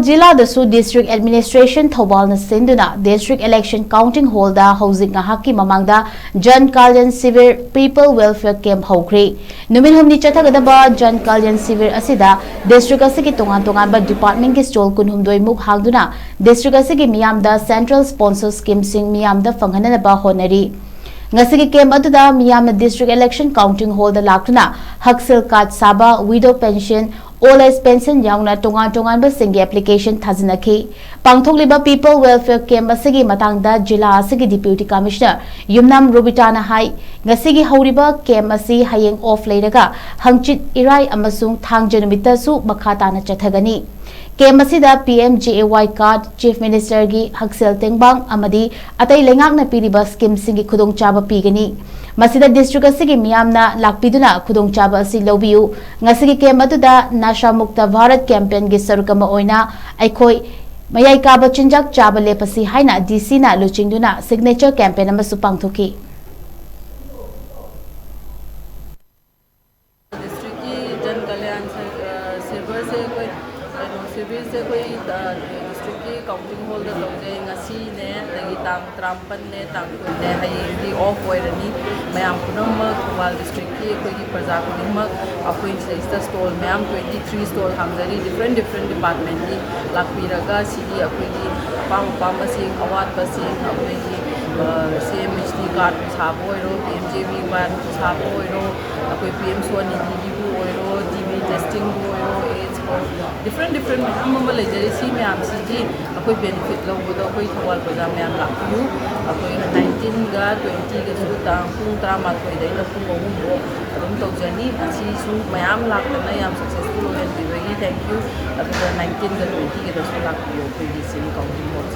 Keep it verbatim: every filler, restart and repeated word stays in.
ꯖꯤꯂꯥꯗꯁꯨ District Administration ꯊꯧꯕꯥꯜꯅ ꯁꯤꯟꯗꯨꯅ District Election Counting Hallꯗ ꯍꯧꯖꯤꯛ ꯉꯥꯏꯍꯥꯛꯀꯤ ꯃꯃꯥꯡꯗ Jan Kalyan Shivir People Welfare Camp ꯍꯧꯈ꯭ꯔꯦ꯫ ꯅꯨꯃꯤꯠ ꯍꯨꯝꯅꯤ ꯆꯠꯊꯒꯗꯕ Jan Kalyan Shivir ꯑꯁꯤꯗ district ꯑꯁꯤꯒꯤ ꯇꯣꯉꯥꯟ ꯇꯣꯉꯥꯟꯕ departmentꯀꯤ stall ꯀꯨꯟꯍꯨꯝꯗꯣꯏ ꯃꯨꯛ ꯍꯥꯡꯗꯨꯅ district ꯑꯁꯤꯒꯤ ꯃꯤꯌꯥꯝꯗ central sponsor schemeꯁꯤꯡ ꯃꯤꯌꯥꯝꯗ ꯐꯪꯍꯟꯅꯅꯕ ꯍꯣꯠꯅꯔꯤ꯫ ꯉꯁꯤꯒꯤ camp ꯑꯗꯨꯗ ꯃꯤꯌꯥꯝꯅ District Election Counting Hallꯗ ꯂꯥꯛꯇꯨꯅ ꯍꯛꯁꯦꯜ card ꯁꯥꯕ, widow pension, old age pension ꯌꯥꯎꯅ ꯇꯣꯉꯥꯟ ꯇꯣꯉꯥꯟꯕꯁꯤꯡꯒꯤ application ꯊꯥꯖꯤꯟꯅꯈꯤ꯫ ꯄꯥꯡꯊꯣꯛꯂꯤꯕ People Welfare Camp ꯑꯁꯤꯒꯤ ꯃꯇꯥꯡꯗ ꯖꯤꯂꯥ ꯑꯁꯤꯒꯤ Deputy Commissioner ꯌꯨꯝꯅꯥꯝ ꯔꯣꯕꯤꯇꯥꯅ ꯍꯥꯏ, ꯉꯁꯤꯒꯤ ꯍꯧꯔꯤꯕ camp ꯑꯁꯤ ꯍꯌꯦꯡ off ꯂꯩꯔꯒ ꯍꯪꯆꯤꯠ ꯏꯔꯥꯏ ꯑꯃꯁꯨꯡ ꯊꯥꯡꯖ ꯅꯨꯃꯤꯠꯇꯁꯨ ꯃꯈꯥ ꯇꯥꯅ ꯆꯠꯊꯒꯅꯤ꯫ Camp ꯑꯁꯤꯗ P M J A Y card, Chief Ministerꯒꯤ ꯍꯛꯁꯦꯜ ꯇꯦꯡꯕꯥꯡ ꯑꯃꯗꯤ ꯑꯇꯩ ꯂꯩꯉꯥꯛꯅ ꯄꯤꯔꯤꯕ schemeꯁꯤꯡꯒꯤ ꯈꯨꯗꯣꯡꯆꯥꯕ ꯄꯤꯒꯅꯤ꯫ ꯃꯁꯤꯗ district ꯑꯁꯤꯒꯤ ꯃꯤꯌꯥꯝꯅ ꯂꯥꯛꯄꯤꯗꯨꯅ ꯈꯨꯗꯣꯡꯆꯥꯕ ꯑꯁꯤ ꯂꯧꯕꯤꯌꯨ꯫ ꯉꯁꯤꯒꯤ camp ꯑꯗꯨꯗ Nasha Mukta Bharat campaignꯒꯤ ꯁꯔꯨꯛ ꯑꯃ ꯑꯣꯏꯅ ꯑꯩꯈꯣꯏ ꯃꯌꯥꯏ ꯀꯥꯕ ꯆꯤꯟꯖꯥꯛ ꯆꯥꯕ ꯂꯦꯞꯄꯁꯤ ꯍꯥꯏꯅ D Cꯅ ꯂꯨꯆꯤꯡꯗꯨꯅ signature campaign ꯑꯃꯁꯨ ꯄꯥꯡꯊꯣꯛꯈꯤ꯫ Districtꯀꯤ Jan Kalyan Shivir, ꯑ, Shivirꯁꯦ ꯑꯩꯈꯣꯏ, ꯀꯩꯅꯣ, Shivirꯁꯦ ꯑꯩꯈꯣꯏ, ꯑ, districtꯀꯤ counting hallꯗ ꯇꯧꯖꯩ꯫ ꯉꯁꯤꯅꯦ, ꯑꯗꯒꯤ ꯇꯥꯡ ꯇꯔꯥꯃꯥꯄꯜꯅꯦ, ꯇꯥꯡ ꯀꯨꯟꯅꯦ, ꯍꯌꯦꯡꯗꯤ off ꯑꯣꯏꯔꯅꯤ꯫ ꯃꯌꯥꯝ ꯄꯨꯝꯅꯃꯛ ꯊꯧꯕꯥꯜ districtꯀꯤ ꯑꯩꯈꯣꯏꯒꯤ ꯄ꯭ꯔꯖꯥ ꯈꯨꯗꯤꯡꯃꯛ ꯑꯩꯈꯣꯏ ꯁꯤꯗꯩꯁꯤꯗ stall ꯃꯌꯥꯝ twenty three stall ꯍꯥꯡꯖꯔꯤ, different different departmentꯀꯤ ꯂꯥꯛꯄꯤꯔꯒ ꯁꯤꯒꯤ ꯑꯩꯈꯣꯏꯒꯤ ꯑꯄꯥꯝ ꯑꯄꯥꯝꯕꯁꯤꯡ, ꯑꯋꯥꯠꯄꯁꯤꯡ, ꯑꯩꯈꯣꯏꯒꯤ, ꯑ, C M H T card ꯁꯥꯕ ꯑꯣꯏꯔꯣ, P M J A Y card ꯁꯥꯕ ꯑꯣꯏꯔꯣ, ꯑꯩꯈꯣꯏ P M Swanidhiꯒꯤꯕꯨ ꯑꯣꯏꯔꯣ, T B testingꯕꯨ ꯑꯣꯏꯔꯣ, AIDS ꯑꯣꯏꯔꯣ, different different ꯃꯌꯥꯝ ꯑꯃ ꯂꯩꯖꯔꯤ꯫ ꯁꯤ ꯃꯌꯥꯝꯁꯤꯒꯤ ꯑꯩꯈꯣꯏ benefit ꯂꯧꯕꯗꯣ ꯑꯩꯈꯣꯏ ꯊꯧꯕꯥꯜ ꯕꯖꯥꯔ ꯃꯌꯥꯝ ꯂꯥꯛꯄꯤꯌꯨ꯫ ꯑꯩꯈꯣꯏ nineteenꯒ twentyꯒꯁꯨ ꯇꯥꯡ ꯄꯨꯡ ꯇꯔꯥꯃꯥꯊꯣꯏꯗꯩꯅ ꯄꯨꯡ ꯑꯍꯨꯝ ꯐꯥꯎ ꯑꯗꯨꯝ ꯇꯧꯖꯅꯤ꯫ ꯉꯁꯤꯁꯨ ꯃꯌꯥꯝ ꯂꯥꯛꯇꯅ ꯌꯥꯝ successful ꯑꯣꯏꯍꯟꯕꯤꯕꯒꯤ thank you꯫ ꯑꯗꯨꯒ nineteenꯒ twentyꯒꯗꯁꯨ ꯂꯥꯛꯄꯤꯌꯨ ꯑꯩꯈꯣꯏꯒꯤ ꯁꯤꯒꯤ counting hall꯫